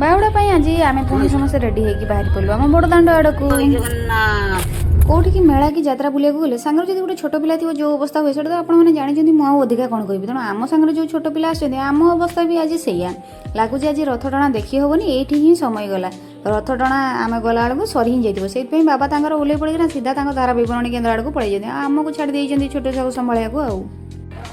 ବାହୁଡ଼ା ପାଇଁ ଆଜି ଆମେ ପୁଣି ସମସ୍ତେ ରେଡି ହେଇକି ବାହାରି ପଡ଼ିଲୁ ଆମ ବଡ଼ ଦାଣ୍ଡ ଆଡ଼କୁ। କୋଉଠିକି ମେଳା କି ଯାତ୍ରା ବୁଲିବାକୁ ଗଲେ ସାଙ୍ଗରେ ଯଦି ଗୋଟେ ଛୋଟ ପିଲା ଥିବ, ଯୋଉ ଅବସ୍ଥା ହୁଏ, ସେଇଟା ତ ଆପଣମାନେ ଜାଣିଛନ୍ତି। ମୁଁ ଆଉ ଅଧିକା କ'ଣ କହିବି? ତେଣୁ ଆମ ସାଙ୍ଗରେ ଯୋଉ ଛୋଟ ପିଲା ଆସିଛନ୍ତି, ଆମ ଅବସ୍ଥା ବି ଆଜି ସେଇଆ ଲାଗୁଛି। ଆଜି ରଥ ଟଣା ଦେଖି ହବନି, ଏଇଠି ହିଁ ସମୟ ଗଲା। ରଥ ଟଣା ଆମେ ଗଲା ବେଳକୁ ସରି ହିଁ ଯାଇଥିବ। ସେଇଥିପାଇଁ ବାବା ତାଙ୍କର ଓହ୍ଲେଇ ପଡ଼ିକିନା ସିଧା ତାଙ୍କ ଧାରା ବିବରଣୀ କେନ୍ଦ୍ର ଆଡ଼କୁ ପଳେଇଛନ୍ତି ଆଉ ଆମକୁ ଛାଡ଼ି ଦେଇଛନ୍ତି ଛୋଟ ଛୁଆକୁ ସମ୍ଭାଳିବାକୁ।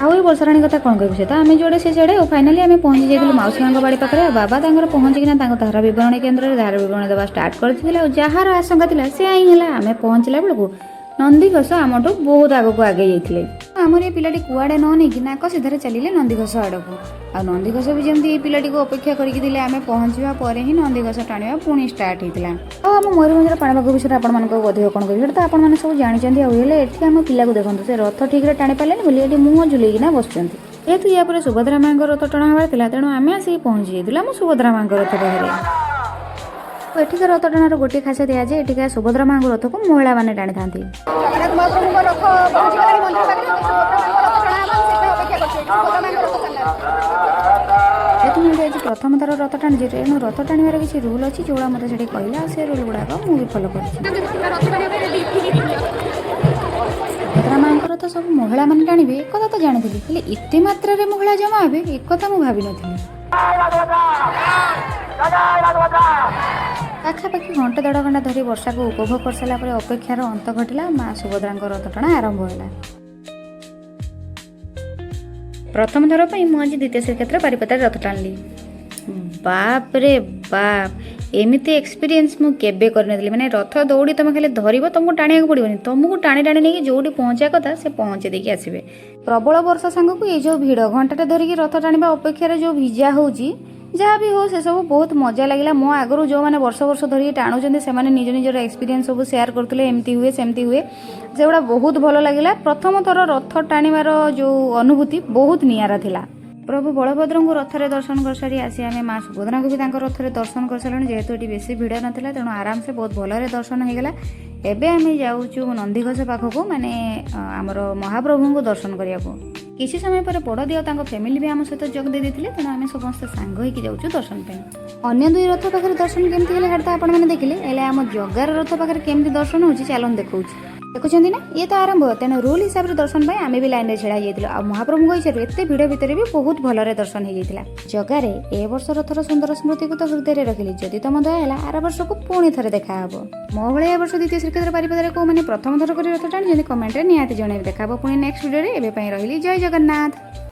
ଆଉ ଏଇ ବର୍ଷାରାଣୀ କଥା କ'ଣ କହିବି? ସେ ତ ଆମେ ଯୋଡ଼େ ସେ ସିଆଡ଼େ। ଆଉ ଫାଇନାଲି ଆମେ ପହଞ୍ଚି ଯାଇଥିଲୁ ମାଉସୀ ମାଙ୍କ ବାଡ଼ି ପାଖରେ। ଆଉ ବାବା ତାଙ୍କର ପହଞ୍ଚିକିନା ତାଙ୍କ ଧାରା ବିବରଣୀ କେନ୍ଦ୍ରରେ ଧାରା ବିବରଣୀ ଦେବା ଷ୍ଟାର୍ଟ କରିଥିଲେ। ଆଉ ଯାହାର ଆଶଙ୍କା ଥିଲା, ସେୟା ହିଁ ହେଲା। ଆମେ ପହଞ୍ଚିଲା ବେଳକୁ ନନ୍ଦିଘୋଷ ଆମଠୁ ବହୁତ ଆଗକୁ ଆଗେଇ ଯାଇଥିଲେ। ଆମର ଏ ପିଲାଟି କୁଆଡ଼େ ନ ନେଇକି ନାକ ସିଧାରେ ଚାଲିଲେ ନନ୍ଦିଘୋଷ ଆଡ଼କୁ। ଆଉ ନନ୍ଦିଘୋଷ ବି ଯେମିତି ଏଇ ପିଲାଟିକୁ ଅପେକ୍ଷା କରିକି ଥିଲେ, ଆମେ ପହଞ୍ଚିବା ପରେ ହିଁ ନନ୍ଦିଘୋଷ ଟାଣିବା ପୁଣି ଷ୍ଟାର୍ଟ ହେଇଥିଲା। ଆଉ ଆମ ମୟୂରଭଞ୍ଜର ପାଣିପାଗ ବିଷୟରେ ଆପଣମାନଙ୍କୁ ଅଧିକ କ'ଣ କହିବି? ସେଇଟା ତ ଆପଣମାନେ ସବୁ ଜାଣିଛନ୍ତି। ଆଉ ହେଲେ ଏଠି ଆମ ପିଲାକୁ ଦେଖନ୍ତୁ, ସେ ରଥ ଠିକରେ ଟାଣି ପାରିଲେନି ବୋଲି ଏଠି ମୁହଁ ଝୁଲେଇକିନା ବସୁଛନ୍ତି। ଯେହେତୁ ୟା ପରେ ସୁଭଦ୍ରା ମାଙ୍କ ରଥ ଟଣା ହେବାର ଥିଲା, ତେଣୁ ଆମେ ଆସିକି ପହଞ୍ଚି ଯାଇଥିଲୁ ଆମ ସୁଭଦ୍ରା ମାଙ୍କ ରଥ ପାଖରେ। ଆଉ ଏଠିକାର ରଥ ଟଣାର ଗୋଟିଏ ଖାସିୟତ ଏହା ଯେ ଏଠିକା ସୁଭଦ୍ରା ମାଙ୍କ ରଥକୁ ମହିଳାମାନେ ଟାଣିଥାନ୍ତି। ଜଗନ୍ନାଥ ମହାପ୍ରଭୁଙ୍କ ରଥ ପହଞ୍ଚିଗଲାଣି ମନ୍ଦିର ପାଖରେ। ସୁଭଦ୍ରା ମାଙ୍କ ରଥ ଟଣା ହେବ, ଆମେ ସେଥିପାଇଁ ଅପେକ୍ଷା କରୁଛୁ ଏଠି ସୁଭଦ୍ରା ମାଙ୍କ ରଥ ସାମ୍ନାରେ। ଯେହେତୁ ମୁଁ ଏଠି ଆଜି ପ୍ରଥମ ଥର ରଥ ଟାଣିଛି, ତେଣୁ ରଥ ଟାଣିବାର କିଛି ରୁଲ୍ ଅଛି, ଯେଉଁଗୁଡ଼ା ମୋତେ ସେଠି କହିଲା। ଆଉ ସେ ରୁଲ୍ ଗୁଡ଼ାକ ମୁଁ ବି ଫଲୋ କରିଛି। ରଥ ଟାଣିବା ପାଇଁ ରେଡି। ସୁଭଦ୍ରା ମାଙ୍କ ରଥ ସବୁ ମହିଳାମାନେ ଟାଣିବେ, ଏକଥା ତ ଜାଣିଥିଲି। ହେଲେ ଏତେ ମାତ୍ରାରେ ମହିଳା ଜମା ହେବେ, ଏକଥା ମୁଁ ଭାବିନଥିଲି। ପାଖାପାଖି ଘଣ୍ଟେ ଦେଢ଼ ଘଣ୍ଟା ଧରି ବର୍ଷାକୁ ଉପଭୋଗ କରିସାରିଲା ପରେ ଅପେକ୍ଷାର ଅନ୍ତ ଘଟିଲା। ମା ସୁଭଦ୍ରାଙ୍କ ରଥ ଟଣା ଆରମ୍ଭ ହେଲା। ପ୍ରଥମ ଥର ପାଇଁ ମୁଁ ଆଜି ଦ୍ୱିତୀୟ ଶ୍ରୀକ୍ଷେତ୍ର ବାରିପଦାରେ ରଥ ଟାଣିଲି। ବାପରେ ବାପ, ଏମିତି ଏକ୍ସପିରିଏନ୍ସ ମୁଁ କେବେ କରିନଥିଲି। ମାନେ ରଥ ଦଉଡ଼ି ତମେ ଖାଲି ଧରିବ, ତମକୁ ଟାଣିବାକୁ ପଡ଼ିବନି। ତମକୁ ଟାଣି ଟାଣି ନେଇକି ଯୋଉଠି ପହଞ୍ଚିବା କଥା, ସେ ପହଞ୍ଚେଇ ଦେଇକି ଆସିବେ। ପ୍ରବଳ ବର୍ଷା ସାଙ୍ଗକୁ ଏଇ ଯୋଉ ଭିଡ଼, ଘଣ୍ଟାଟେ ଧରିକି ରଥ ଟାଣିବା ଅପେକ୍ଷାରେ ଯୋଉ ଭିଜା ହେଉଛି, ଯାହା ବି ହଉ, ସେସବୁ ବହୁତ ମଜା ଲାଗିଲା। ମୋ ଆଗରୁ ଯେଉଁମାନେ ବର୍ଷ ବର୍ଷ ଧରିକି ଟାଣୁଛନ୍ତି, ସେମାନେ ନିଜ ନିଜର ଏକ୍ସପିରିଏନ୍ସ ସବୁ ସେୟାର କରୁଥିଲେ, ଏମିତି ହୁଏ, ସେମିତି ହୁଏ। ସେଗୁଡ଼ା ବହୁତ ଭଲ ଲାଗିଲା। ପ୍ରଥମ ଥର ରଥ ଟାଣିବାର ଯେଉଁ ଅନୁଭୂତି, ବହୁତ ନିଆରା ଥିଲା। ପ୍ରଭୁ ବଳଭଦ୍ରଙ୍କୁ ରଥରେ ଦର୍ଶନ କରିସାରି ଆସି ଆମେ ମା ସୁଭଦ୍ରାଙ୍କୁ ବି ତାଙ୍କ ରଥରେ ଦର୍ଶନ କରିସାରିଲୁଣି। ଯେହେତୁ ଏଠି ବେଶୀ ଭିଡ଼ ନଥିଲା, ତେଣୁ ଆରାମସେ ବହୁତ ଭଲରେ ଦର୍ଶନ ହେଇଗଲା। ଏବେ ଆମେ ଯାଉଛୁ ନନ୍ଦିଘୋଷ ପାଖକୁ, ମାନେ ଆମର ମହାପ୍ରଭୁଙ୍କୁ ଦର୍ଶନ କରିବାକୁ। କିଛି ସମୟ ପରେ ବଡ଼ ଦିଅ ତାଙ୍କ ଫ୍ୟାମିଲି ବି ଆମ ସହିତ ଯୋଗ ଦେଇ ଦେଇଥିଲେ। ତେଣୁ ଆମେ ସମସ୍ତେ ସାଙ୍ଗ ହେଇକି ଯାଉଛୁ ଦର୍ଶନ ପାଇଁ। ଅନ୍ୟ ଦୁଇ ରଥ ପାଖରେ ଦର୍ଶନ କେମିତି ହେଲେ, ସେଟା ତ ଆପଣମାନେ ଦେଖିଲେ। ହେଲେ ଆମ ଜଗାର ରଥ ପାଖରେ କେମିତି ଦର୍ଶନ ହେଉଛି, ଚାଲନ୍ତୁ ଦେଖାଉଛି। ଦେଖୁଛନ୍ତି ନା, ଇଏ ତ ଆରମ୍ଭ। ତେଣୁ ରୁଲ୍ ହିସାବରେ ଦର୍ଶନ ପାଇଁ ଆମେ ବି ଲାଇନରେ ଛିଡ଼ା ହେଇଯାଇଥିଲୁ। ଆଉ ମହାପ୍ରଭୁଙ୍କ ଇଚ୍ଛାରୁ ଏତେ ଭିଡ଼ ଭିତରେ ବି ବହୁତ ଭଲରେ ଦର୍ଶନ ହେଇଯାଇଥିଲା। ଜଗାରେ ଏ ବର୍ଷ ରଥର ସୁନ୍ଦର ସ୍ମୃତିକୁ ତ ହୃଦୟରେ ରଖିଲି। ଯଦି ତମ ଦୟା ହେଲା, ଆର ବର୍ଷକୁ ପୁଣି ଥରେ ଦେଖା ହବ। ମୋ ଭଳିଆ ଏ ବର୍ଷ ଦ୍ୱିତୀୟ ଶ୍ରୀକ୍ଷେତ୍ର ବାରିପଦାରେ କୋଉମାନେ ପ୍ରଥମ ଥର କରି ରଥ ଟାଣିଛନ୍ତି, କମେଣ୍ଟରେ ନିହାତି ଜଣେଇବେ। ଦେଖା ହବ ପୁଣି ନେକ୍ସଟ ଭିଡ଼ିଓରେ। ଏବେ ପାଇଁ ରହିଲି। ଜୟ ଜଗନ୍ନାଥ।